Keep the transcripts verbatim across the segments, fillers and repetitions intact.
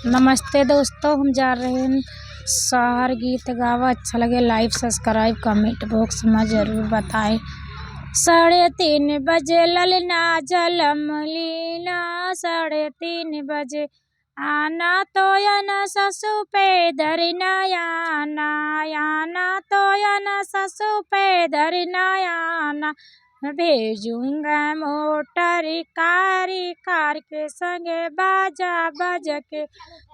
नमस्ते दोस्तों, हम जा रहे हैं शहर गीत गावा। अच्छा लगे like, subscribe, comment box में जरूर बताएं। साढ़े तीन बजे ललना जलम लीना, साढ़े तीन बजे आना तो या ना ससु पे दरना आना, आना तो या ना ससु पे दरना आना। भेजूंगा मोटर कारी, कार के संगे बाजा बज के,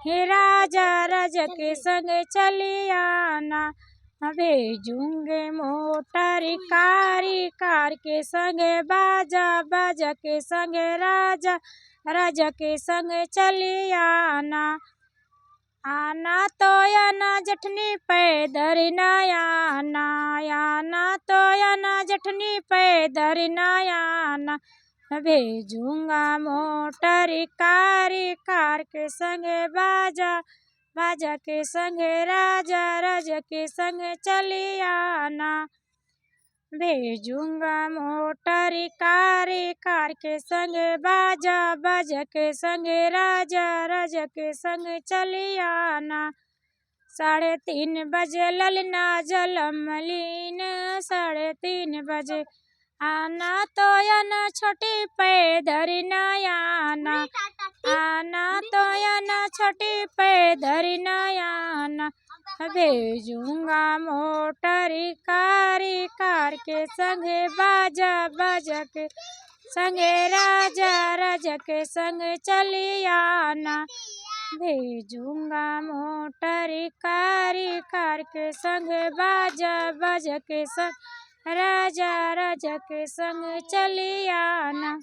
हे राजा राजा के संगे चली आना। भेजूंगे मोटर कारी, कार के संगे बाजा बज के संगे राजा राजा के संगे चली आना। आना तो या ना जठनी पे दरना आना, आना तो या ना जठनी पे दरना आना। भेजूंगा मोटर कारी, कार के संगे बाजा, बाजा के संगे राजा, राजा के संगे चली आना। भेजूंगा मोटर कारी, कार के संगे बाजा, बाजा के संगे राजा, राजा के संगे चली आना। साढ़े तीन बजे ललना जलम लीन, साढ़े तीन बजे आना तो या ना छोटी पे दरना आना, आना तो या ना छोटी पे दरना आना। भेजूंगा मोटर कारी, कार के संगे बाजा, बाजा के संगे राजा, राजा के संगे चली आना। भेजूंगा मोटर कारी, कार के संगे बाजा, बाजा के संग राजा, राजा के संग चली आना।